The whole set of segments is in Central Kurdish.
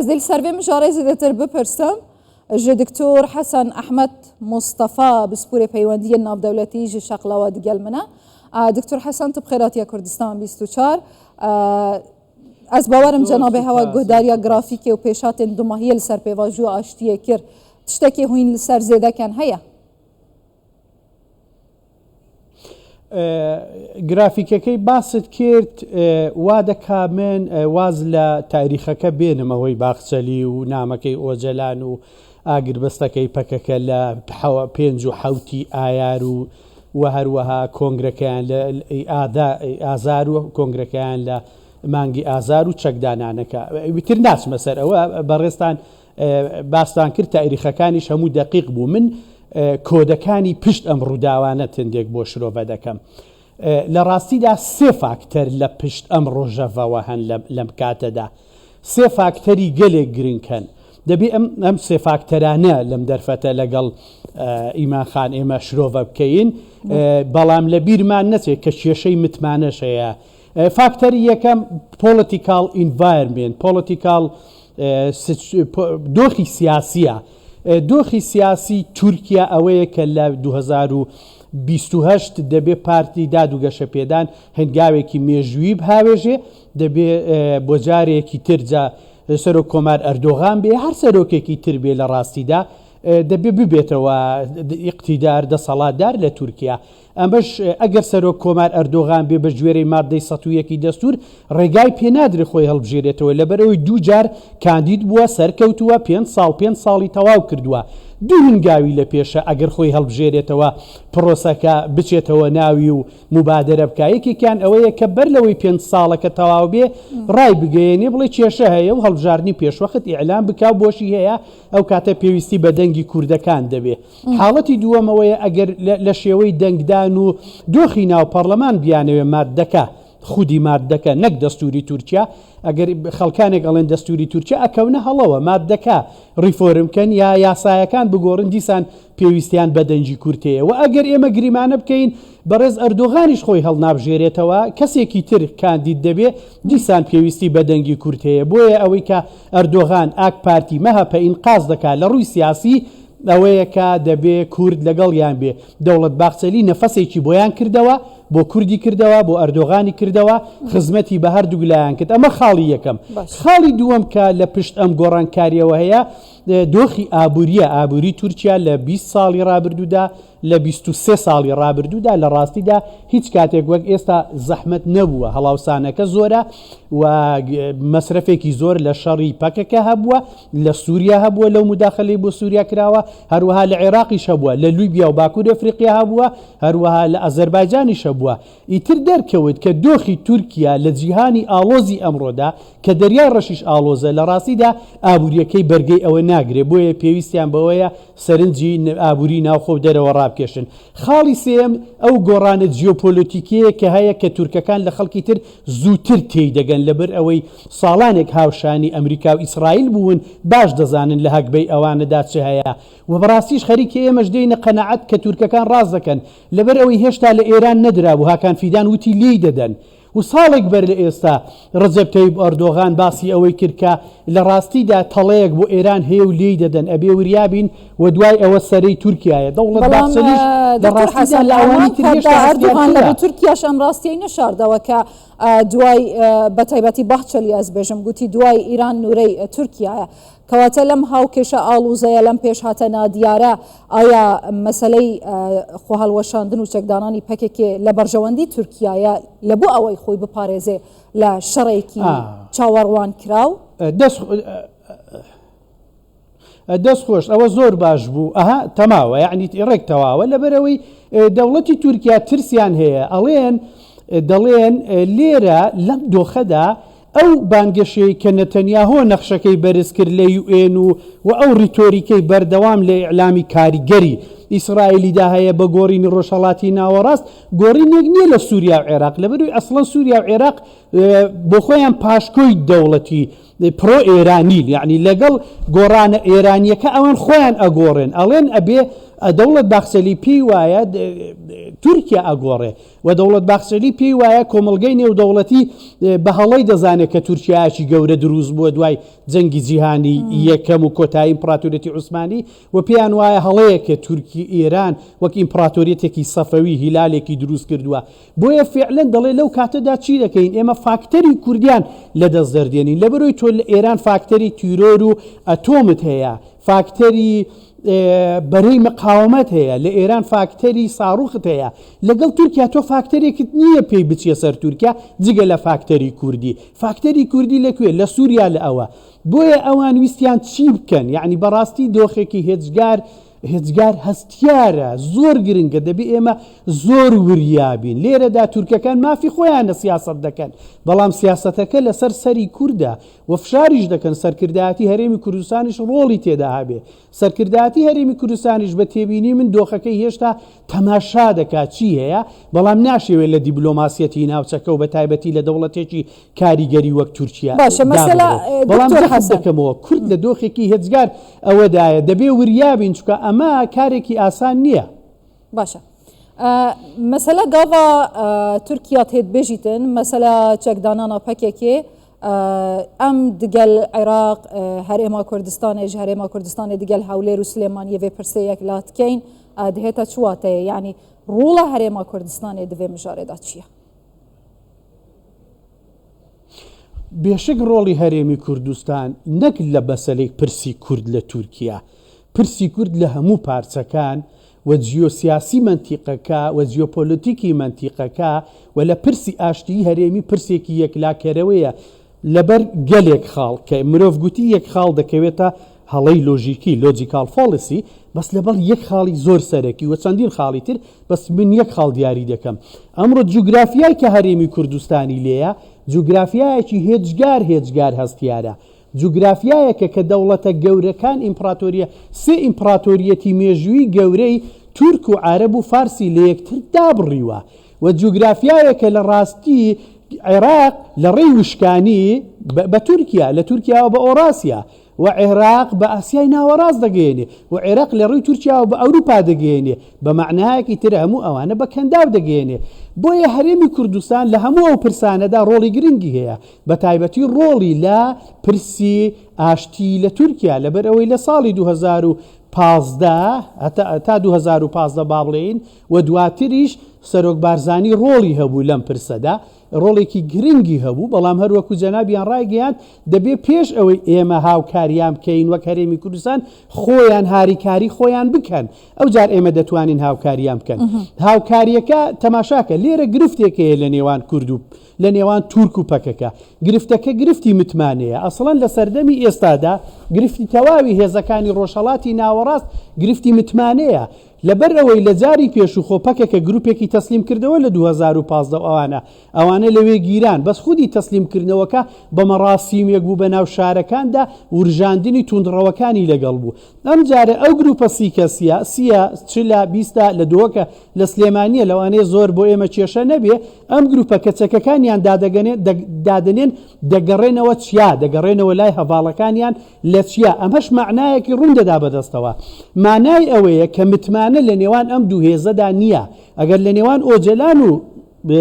Ez dê li ser vê mijarê zêdetir bipirsim ji Diktor Hesen Ehmed Mustefa pisporê peywendiyên navdewletî ji Şeqlawa digel min e. Diktor Hesen tu bi xêr hatiye Kurdistan 24. Ez bawerim cenabê hewa guhdariya grafîkê û pêşhatên dumahiyê li ser pêvajoya aştiyê kir. Tiştekê hûn li ser zêdeken heye? گرافیکەکەی باست کرد وا دەکا من واز لە تاریخەکە بێنم ئەوەی باخچەلی و نامەکەی ئۆجەلان و ئاگربەستەکەی پەکەکە لە پێنج و حەوتی ئایار و و هەروەها کۆنگرەکەیان لە ئازار و کۆنگرەکەیان لە مانگی ئازار و چەکدانانەکە وتر ناچمە سەر ئەوە بەڕێزتان باستان کرد تاریخەکانیش هەموو دەقیق بوو من کۆدەکانی پشت ئەم ڕووداوانە تندێک بۆ شرۆڤە دەکەم لە ڕاستیدا سێ فاکتەر لە پشت ئەم ڕۆژەڤەوە هەن لەم کاتەدا سێ فاکتەری گەلێک گرنگ هەن دەبێ ئەم ئەم سێ فاکتەرانە لەم دەرفەتە لەگەڵ ئیمان خان ئێمە شرۆڤە بکەین بەڵام لە بیرمان نەچێت کە کێشەی متمانەش هەیە فاکتەری یەکەم political environment، political دۆخی سیاسیە. دۆخی سیاسی تورکیا ئەوەیە کە لە 2028 دەبێ پارتی داد و گەشەپێدان هەنگاوێکی مێژوویی بهاوێژێ، دەبێ بۆ جارێکی تر جا سەرۆک کۆمار ئەردۆغان بێ هەر سەرۆکێکی تر بێ لە ڕاستیدا دەبێ ببێتەوە ئیقتیدار دەسەڵاتدار لە تورکیا. ئەمەش ئەگەر سەرۆک کۆمار ئەردۆغان بێ بە گوێرەی ماددەی 101 ی دەستوور ڕێگای پێ نادرێ خۆی هەڵبژێرێتەوە لەبەرئەوەی دوو جار کاندید بووە سەرکەوتووە پێنج ساڵ پێنج ساڵی تەواو کردووە دوو هنگاوی لە پێشە ئەگەر خۆی هەڵبژێرێتەوە پرۆسەکە بچێتەوە ناوی و موبادەرە بکا یەکێکیان ئەوەیە کە بەر لەوەی پێنج ساڵەکە تەواو بێ ڕای بگەیەنێ بڵێ کێشە هەیە و هەڵبژاردنی پێشوەخت ئیعلان بکا و بۆشی هەیە ئەو کاتە پێویستی بە دەنگی کوردەکان دەبێ. حاڵەتی دووەم ئەوەیە ئەگەر لە شێوەی دەنگدان و دۆخی ناو پەڕلەمان بیانەوێ ماددەکە، خودی ماددەکە نەک دەستووری تورکیا، ئەگەر خەڵکانێک ئەڵێن دەستووری تورکیا ئەکەونە هەڵەوە، ماددەکە ڕیفۆرم کەن یا یاسایەکان بگۆڕن دیسان پێویستیان بە دەنگی کورد هەیە وە ئەگەر ئێمە گریمانە بکەین بەڕێز ئەردۆغانیش خۆی هەڵنابژێرێتەوە کەسێکی تر کاندید دەبێ دیسان پێویستی بە دەنگی کورد هەیە بۆیە ئەوەی کە ئەردۆغان ئاک پارتی مەهەپە ئینقاز دەکا لە ڕووی سیاسی ئەوەیە کە دەبێ کورد لەگەڵیان بێ. دەوڵەت باخچەلی نەفەسێکی بۆیان کردەوە، بۆ کوردی کردەوە، بۆ ئەردۆغانی کردەوە، خزمەتی بە هەردووک لایان کرد. ئەمە خاڵی یەکەم. خاڵی دووەم کە لە پشت ئەم گۆڕانکارییەوە هەیە، دۆخی ئابوورییە. ئابووری تورکیا لە 20 ساڵی ڕابردوودا، لە 23 ساڵی ڕابردوودا لە ڕاستیدا هیچ کاتێک وەک ئێستا زەحمەت نەبووە. هەڵاوسانەکە زۆرە و مەسرەفێکی زۆر لە شەڕی پەکەکە هەبووە. لە سوریا هەبووە لەو موداخەلەی بۆ سوریا کراوە، هەروەها لە عێراقیش هەبووە، لە لیبیا و باکوری ئەفریقیا هەبووە، هەروەها لە ئازەربایجانیش هەبووە. ئیتر دەرکەوت کە دۆخی تورکیا لە جیهانی ئاڵۆزی ئەمڕۆدا کە دەریای ڕەشیش ئاڵۆزە، لە ڕاستیدا ئابوورییەکەی بەرگەی ئەوە ناگرێ، بۆیە پێویستیان بەوەیە سەرنجی ئابووری ناوخۆ و دەرەوە ڕابکێشن. خاڵی سێیەم ئەو گۆڕانە جیۆپۆلۆتیکیەیە کە هەیە کە تورکەکان لە خەڵکی تر زووتر تێی دەگەن لەبەر ئەوەی ساڵانێک هاوشانی ئەمریکا و ئیسرائیل بوون باش دەزانن لە هەگبەی ئەوانەدا چ هەیە و بەڕاستیش خەریکە ئێمەش دێینە قەناعەت کە تورکەکان ڕاست دەکەن لەبەر ئەوەی هێشتا لە ئێران نەدرابوو هاکان فیدان وتی لێی دەدەن و ساڵێک بەر لە ئێستا ڕەجەب تەیب ئەردۆغان باسی ئەوەی کرد کە لە ڕاستیدا تەڵەیەک بۆ ئێران هەیە و لێی دەدەن ئەبێ وریا بین و دوای ئەوە سەرەی تورکیایە دەوڵەت بەڵام باخچەلیش لە دکتۆر ڕاستیدا حەسەن لە لە ئەوانی هەمان تر کاتدا هێشتا ئەردۆغان لە هەستیارترە. بۆ تورکیاش ئەم ڕاستیەی نەشاردەوە کە دوای بە تایبەتی باخچەلی ئەز بێژم گوتی دوای ئیران نورەی تورکیایە کەواتە لەم هاوکێشە ئاڵوزەیە لەم پێشهاتە نادیارە ئایا مەسەلەی خۆهەڵوەشاندن و چەکدانانی پەکەکێ لە بەرژەوەندی تورکیایە لە بۆ ئەوەی خۆی بپارێزێ لە شەڕێکی چاوەڕوان کراو؟ دەست دەست خۆش ئەوە زۆر باش بوو ئەها تەماوە یعنی ڕێک تەواوە لەبەرەوەی دەوڵەتی تورکیا ترسیان هەیە ئەڵێن دەڵێن لێرە لەم دۆخەدا ئەو بانگەشەی کە نەتەنیاهۆ نەخشەکەی بەرز کرد لە یوئێن و و ئەو ڕیتۆریکەی بەردەوام لە ئیعلامی کاریگەری ئیسرائیلیدا هەیە بە گۆڕینی ڕۆژهەڵاتی ناوەڕاست گۆڕینێک نییە لە سووریا و عێراق لەبەروی ئەسڵەن سووریا و عێراق بۆ خۆیان پاشکۆی دەوڵەتی پرۆ ئێرانین یەعنی لەگەڵ گۆڕانە ئێرانیەکە ئەوان خۆیان ئەگۆڕێن ئەڵێن ئەبێ دەوڵەت باخچەلی پێی وایە تورکیا ئەگۆڕێ و دەوڵەت باخچەلی پێی وایە کۆمەڵگەی نێودەوڵەتی بە هەڵەی دەزانێت کە تورکیایەکی گەورە دروست بووە دوای جەنگی جیهانی یەکەم و کۆتایی ئیمپراتۆریەتی عوسمانی و پێیان وایە هەڵەیە کە تورکی ئێران وەک ئیمپراتۆریەتێکی سەفەوی هیلالێکی دروست کردووە. بۆیە فیعلەن دەڵێ لەو کاتەدا چی دەکەین ئێمە فاکتەری کوردیان لە دەست دەردێنین لەبەرئەوەی تۆ لە ئێران فاکتەری تیرۆر و ئەتۆمت هەیە فاکتەری بەرەی مقاومەت هەیە لە ئێران فاکتەری ساروخت هەیە لەگەڵ تورکیا تۆ فاکتەرێکت نییە پێی بچیە سەر تورکیا جگە لە فاکتەری کوردی فاکتەری کوردی لە کوێ لە سووریا لە ئەوە بۆیە ئەوان ویستیان چی بکەن یعنی بەڕاستی دۆخێکی هێجگار هێجگار هەستیارە، زۆر گرنگە، دەبێ ئێمە زۆر وریا بین. لێرەدا تورکەکان مافی خۆیانە سیاسەت دەکەن، بەڵام سیاسەتەکە لەسەر سەری کوردە و فشاریش دەکەن سەرکردایەتی هەرێمی کوردستانیش ڕۆڵی تێدا هەبێ. سەرکردایەتی هەرێمی کوردستانیش بە تێبینی من دۆخەکەی هێشتا تەماشا دەکات چی هەیە، بەڵام ناشیەوێت لە دیبلۆماسیەتی ناوچەکە و بەتایبەتی لە دەوڵەتێکی کاریگەری وەک تورکیا باشە مەسەلە دابڕێ. بەڵام دکتۆر جەخت حەسەن. دەکەمەوە کورد لە دۆخێکی هێجگار ئەوەدایە، دەبێ وریا بین چونکە ئەمە کارێکی ئاسان نییە. باشە مەسەلە گاڤا تورکیا تێت بێژیتن مەسەلە چەکدانانا پەکەکێ ئەم دگەل عێراق هەرێما کوردستانێ ژ هەرێما کوردستانێ دگەل هەولێر و سلێمانیێ ڤێ پرسێ یەک لا دکەین دهێتە چ واتەیە یعنی ڕوڵە هەرێما کوردستانێ دڤێ مژارێدا چییە؟ بێشک ڕۆڵی هەرێمی کوردستان نەک لە مەسەلەی پرسی کورد لە تورکیا، پرسی کورد لە هەموو پارچەکان و جیۆسیاسی مەنتیقەکە و جیۆپۆلۆتیکی مەنتیقەکە و لە پرسی ئاشتیی هەرێمی پرسێکی یەکلاکەرەوەیە لەبەر گەلێک خاڵ کە مرۆڤ گوتی یەک خاڵ دەکەوێتە هەڵەی لۆژیکی، Logical Fallacy، بەس لەبەڵ یەک خاڵی زۆر سەرەکی و چەندین خاڵی تر بەس من یەک خاڵ دیاری دەکەم ئەمڕۆ جوگرافیای کە هەرێمی کوردستانی لێیە جوگرافیایەکی هێجگار هێجگار هەستیارە جوگرافیایەکە کە دەوڵەتە گەورەکان ئیمپڕاتۆریە سێ ئیمپڕاتۆریەتی مێژووی گەورەی تورک و عەرەب و فارسی لەیەکتر دابڕیوە و جوگرافیایەکە لە ڕاستی عێراق لە ڕێی وشکانی بە تورکیا، لە تورکیاوە بە ئۆراسیا و عێراق بە ئاسیای ناوەڕاست دەگەیەنێ و عێراق لە ڕووی تورکیاوە بە ئەوروپا دەگەیەنێ، بە مەعنایەکی تر هەموو ئەوانە بە کەنداو دەگەیەنێ. بۆیە هەرێمی کوردستان لە هەموو ئەو پرسانەدا ڕۆڵی گرنگی هەیە، بە تایبەتی ڕۆڵی لە پرسی ئاشتی لە تورکیا، لەبەرئەوەی لە ساڵی 2015 هەتا تا 2015 با بڵێین و دواتریش سەرۆک بارزانی ڕۆڵی هەبوو لەم پرسەدا، ڕۆڵێکی گرنگی هەبوو، بەڵام هەر وەکو جەنابیان ڕایگەیاند دەبێ پێش ئەوەی ئێمە هاوکاریان بکەین وەک هەرێمی کوردستان خۆیان هاریکاری خۆیان بکەن ئەوجار ئێمە دەتوانین هاوکاریان بکەن. هاوکاریەکە تەماشاکە لێرە گرفتێک هەیە لە نێوان کورد و لە نێوان تورک و پەکەکە، گرفتەکە گرفتی متمانەیە، ئەسڵەن لە سەردەمی ئێستادا گرفتی تەواوی هێزەکانی ڕۆژهەڵاتی ناوەڕاست گرفتی متمانەیە، لەبەر ئەوەی لە جاری پێشوو خۆ پەکەکە گروپێکی تەسلیم کردەوە لە 2015 و ئەوانە ئەوانە لەوێ گیران بەس خودی تەسلیم کردنەوەکە بە مەڕاسیمێک بوو بە ناو شارەکاندا ورژاندنی توندڕەوەکانی لەگەڵ بوو ئەم جارە ئەو گروپە سی کەسیە سیە چلە بیستە لە دهۆکە لە سلێمانیە لەوانەیە زۆر بۆ ئێمە کێشە نەبێ ئەم گروپە کە چەکەکانیان دادەگەنێ دادەنێن دەگەڕێنەوە چیا دەگەڕێنەوە لای هەڤاڵەکانیان لە چیا؟ ئەمەش مەعنایەکی ڕوون دەدا بەدەستەوە. مانای ئەوەیە کە متمانە لە نێوان ئەم دوو هێزەدا نییە. ئەگەر لە نێوان ئۆجەلان و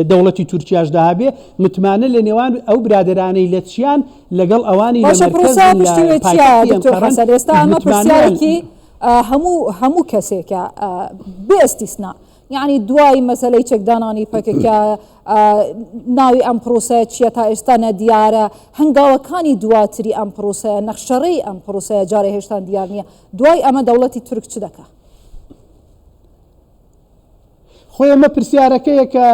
دەوڵەتی تورکیاشدا هەبێ، متمانە لە نێوان ئەو برادەرانەی لە چیان لەگەڵ ئەوانی لە باشە پرۆسە مەرکەزن لە پشتی وێ چییە پایتەختی دکتۆر ئەنقەرەن، حەسەن؟ ئێستا ئەمە متمانەیان پرسیارێکی هەموو هەموو کەسێکە بێ ئیستیسنا. یەعنی دوای مەسەلەی چەکدانانی پەکەکە ناوی ئەم پرۆسەیە چییە تا ئێستا نەدیارە، هەنگاوەکانی دواتری ئەم پرۆسەیە، نەخشەڕێی ئەم پرۆسەیە جارێ هێشتان دیار نییە، دوای ئەمە دەوڵەتی تورک چ دەکا؟ خۆی ئەمە پرسیارەکەیە کە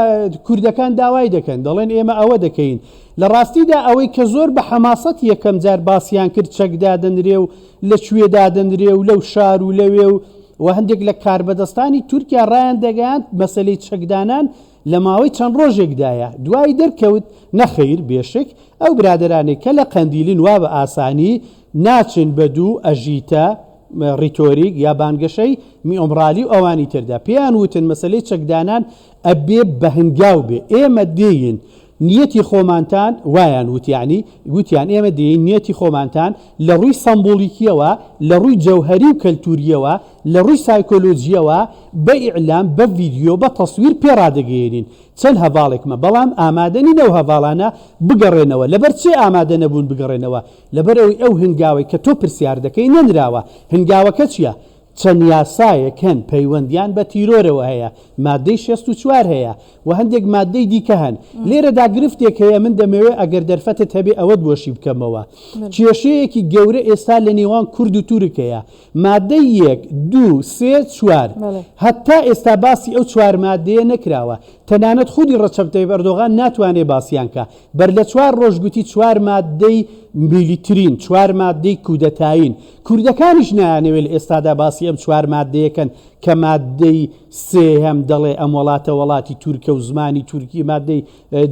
کوردەکان داوای دەکەن، دەڵێن ئێمە ئەوە دەکەین. لە ڕاستیدا ئەوەی کە زۆر بە حەماسەت یەکەم جار باسیان کرد چەک دادەنرێ و لە کوێ دادەنرێ و لەو شار و لەوێ و و هەندێک لە کاربەدەستانی تورکیا ڕایاندەگەیاند مەسەلەی چەکدانان لە ماوەی چەند ڕۆژێکدایە، دوایی دەرکەوت نەخەیر بێشک ئەو برادەرانەی کە لە قەندیلن وا بە ئاسانی ناچن بە دوو ئەژیتە، ڕیتۆریک، یا بانگەشەی میئۆمرالی و ئەوانی تردا پێیان وتن مەسەلەی چەکدانان ئەبێ بە هەنگاو بێ ئێمە دێین. نیەتی خۆمانتان، وایان وت یەعنی، گوتیان ئێمە دێین نیەتی خۆمانتان لە ڕووی سەمبوڵیکییەوە، لە ڕووی جەوهەری و کەلتوورییەوە، لە ڕووی سایکۆلۆجییەوە بە ئیعلام، بە ڤیدیۆ، بە تەسویر پێ ڕادەگەیەنین. چەند هەڤاڵێکمە، بەڵام ئامادە نین ئەو هەڤاڵانە بگەڕێنەوە. لەبەر چێ ئامادە نەبوون بگەڕێنەوە؟ لەبەر ئەوەی ئەو هنگاوەی کە تۆ پرسیار دەکەی نەنراوە. هنگاوەکە چییە؟ چەند یاسایەک هەن پەیوەندیان بە تیرۆرەوە هەیە، ماددەی 64 هەیە و هەندێک ماددەی دیکە هەن. لێرەدا گرفتێک هەیە من دەمەوێت ئەگەر دەرفەتت هەبێ ئەوەت بۆ شی بکەمەوە. کێشەیەکی گەورە ئێستا لە نێوان کورد و تورک هەیە. ماددەی یەک، دوو، سێ، چوار. هەتا ئێستا باسی ئەو چوار ماددەیە نەکراوە. تەنانەت خودی ڕەچەب تەیب ئەردۆغان ناتوانێ باسیان کا. بەر لە چوار ڕۆژ گوتی چوار ماددەی میلیترین، چوار ماددەی کودەتایین. کوردەکانیش نایانەوێ لە ئێستادا باسی ئەم چوار ماددەیە کەن کە ماددەی سێیەم دەڵێ ئەم وەڵاتە وەڵاتی تورکە و زمانی تورکی ماددەی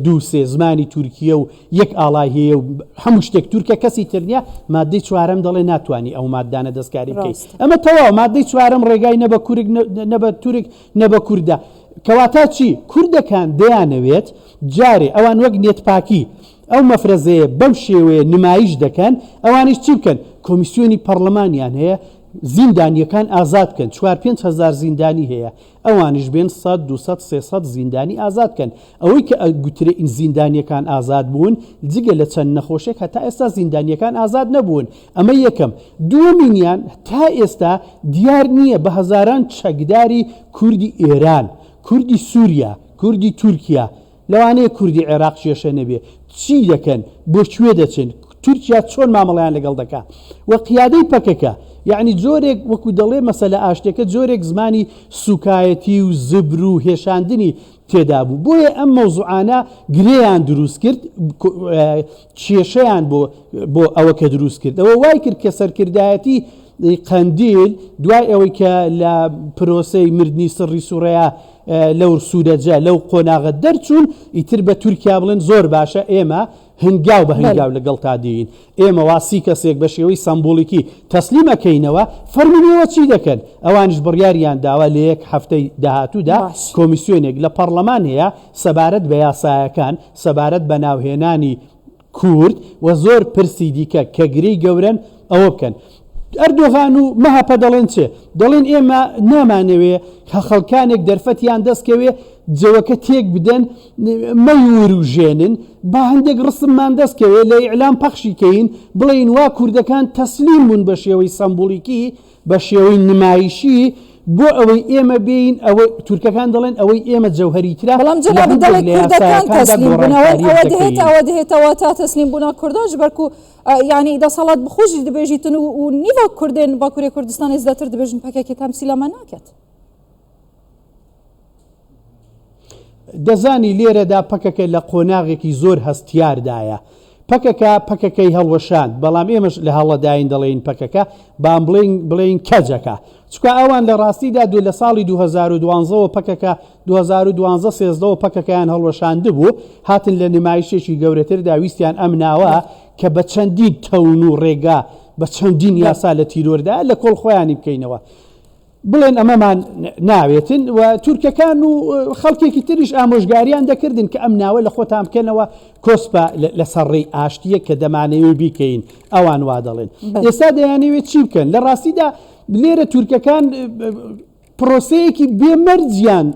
دوو سێ زمانی تورکییە و یەک ئاڵای هەیە و هەموو شتێک تورکە کەسی تر نییە، ماددەی چوارەم دەڵێ ناتوانی ئەو ماددانە دەستکاری بکەی. ئەمە تەواو ماددەی چوارەم ڕێگای نە بە کورک نە بە تورک نە بە کوردە. کەواتە چی؟ کوردەکان دەیانەوێت جارێ ئەوان وەک نێتپاکی ئەو مەفرەزەیە بەم شێوەیە نمایش دەکەن، ئەوانیش چی بکەن؟ کۆمیسیۆنی پەڕلەمانیان هەیە زیندانییەکان ئازاد بکەن، چوار پێنج هەزار زیندانی هەیە، ئەوانیش بێن سەد، دووسەد، سێسەد زیندانی ئازاد بکەن. ئەوەی کە ئەگوترێ زیندانییەکان ئازاد بوون، جگە لە چەند نەخۆشێک هەتا ئێستا زیندانییەکان ئازاد نەبوون. ئەمە یەکەم. دووەمینیان تا ئێستا دیار نییە بە هەزاران چەکداری کوردی ئێران، کوردی سووریا، کوردی تورکیا، لەوانەیە کوردی عێراق کێشە نەبێ، چی دەکەن، بۆ کوێ دەچن، تورکیا چۆن مامەڵەیان لەگەڵ دەکا و قیادەی پەکەکە یەعنی جۆرێک وەکو دەڵێ مەسەلە ئاشتیەکە جۆرێک زمانی سوکایەتی و زبر و هێشاندنی تێدا بوو بۆیە ئەم مەوزوعانە گرێیان دروست کرد کێشەیان بۆ بۆ ئەوە کە دروست کرد ئەوە وای کرد کە سەرکردایەتی قەندیل دوای ئەوەی کە لە پرۆسەی مردنی سڕی سوڕەیا لەو سوورەجە لەو قۆناغە دەرچوون ئیتر بە تورکیا بڵێن زۆر باشە ئێمە هەنگاو بە هەنگاو لەگەڵتا دێین ئێمە وا سی کەسێک بە شێوەی سەمبوڵیکی تەسلیم ئەکەینەوە، فەرموون ئێوە چی دەکەن؟ ئەوانیش بڕیاریان داوە لە یەک هەفتەی داهاتوودا کۆمیسیۆنێک لە پەڕڵەمان هەیە سەبارەت بە یاسایەکان، سەبارەت بە ناوهێنانی کورد و زۆر پرسی دیکە کە گرێی گەورەن ئەوە بکەن. ئەردۆغان و مەهەپە دەڵێن چ؟ دەڵێن ئێمە نامانەوێ خەڵکانێک دەرفەتیان دەست کەوێ جەوەکە تێک بدەن، مەیوروژێنن، با هەندێک ڕسممان دەست کەوێ لە ئیعلام پەخشی کەین بڵێین وا کوردەکان تەسلیم بوون بە شێوەی سەمبوڵیکی، بە شێوەی نمایشی بۆ ئەوەی ئێمە بێین ئەوە تورکەکان دەڵێن ئەوەی ئێمە جەوهەریترە بەڵام لە جەنابت هەندێک دەڵێ لە کوردەکان یاسایەکاندا تەسلیم بوون ئەوە گۆڕانکارییەک ئەوە دهێتە دەکەین. ئەوە دهێتەوە تا تەسلیم بوونا کوردان ji ber ku یانی دەسەڵات بخۆ ژی دبێژیتن و و نیڤا کوردێن باکوورێ کوردستانێ زیاتر دبێژن پەکەکێ تەمسیلا me ناکەت. دەزانی لێرەدا پەکەکە لە قۆناغێکی زۆر هەستیاردایە. پەکەکە پەکەکەی هەڵوەشاند، بەڵام ئێمەش لە هەڵەداین دەڵێین پەکەکە، بام بڵێین بڵێین کەجەکە. چونکە ئەوان لە ڕاستیدا دو لە ساڵی 2012 وە پەکەکە 2012 سێزدەوە پەکەکەیان هەڵوەشاندبوو، هاتن لە نمایشێکی گەورەتردا ویستیان ئەم ناوە کە بە چەندین تەون و ڕێگا بە چەندین یاسا لە تیرۆردایە لە کۆڵ خۆیانی بکەینەوە. بڵێن ئەمەمان ناوێتن و تورکەکان و خەڵکێکی تریش ئامۆژگاریان دەکردن کە ئەم ناوە لە خۆتان بکەنەوە کۆسپە لەسەر ڕێی ئاشتییە کە دەمانەوێ بیکەین ئەوان وا دەڵێن ئێستا دەیانەوێت چی بکەن لە ڕاستیدا لێرە تورکەکان پرۆسەیەکی بێمەرجیان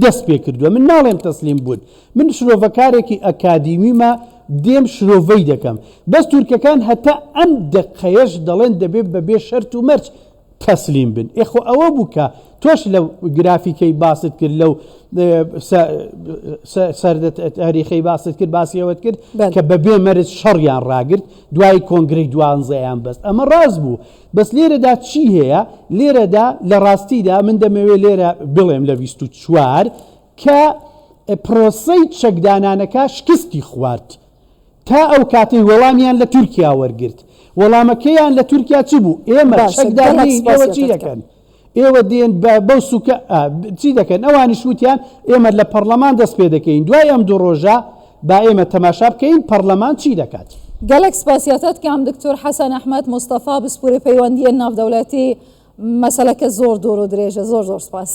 دەست پێ کردووە من ناڵێم تەسلیم بوون من شرۆڤەکارێکی ئەکادیمیمە دێم شرۆڤەی دەکەم بەس تورکەکان هەتا ئەم دەقەیەش دەڵێن دەبێت بەبێ شەرت و مەرج تەسلیم بن. ئێ خۆ ئەوە بوو کە تۆش لەو گرافیکەی باست کرد لەو سەردە تاریخەی باست کرد باسی ئەوەت کرد کە بەبێ مەرج شەڕیان ڕاگرت دوای کۆنگرەی دوانزەیان بەست ئەمە ڕاست بوو بەس لێرەدا چی هەیە لێرەدا لە ڕاستیدا من دەمەوێت لێرە بڵێم لە 24 کە پرۆسەی چەکدانانەکە شکستی خوارد تا ئەو کاتەی وەڵامیان لە تورکیا وەرگرت. وەڵامەکەیان لە تورکیا چ بوو؟ ئێمە باشە چەکدار گەلەک نین، ئێوە سپاسیەتە چی دکەم. دەکەن؟ ئێوە دێن بە بەو سوکە ئا، چی دەکەن؟ ئەوانیش وتیان ئێمە لە پەڕلەمان دەست پێ دەکەین. دوای ئەم دوو ڕۆژە با ئێمە تەماشا بکەین پەڕلەمان چی دەکات. گەلەک سپاسیەتە دکەم دکتۆر حەسەن ئەحمەد مستەفا پسپۆرێ پەیوەندیەن ناڤدەولەتی مەسەلەکە زۆر دوور و درێژە زۆر زۆر سپاس.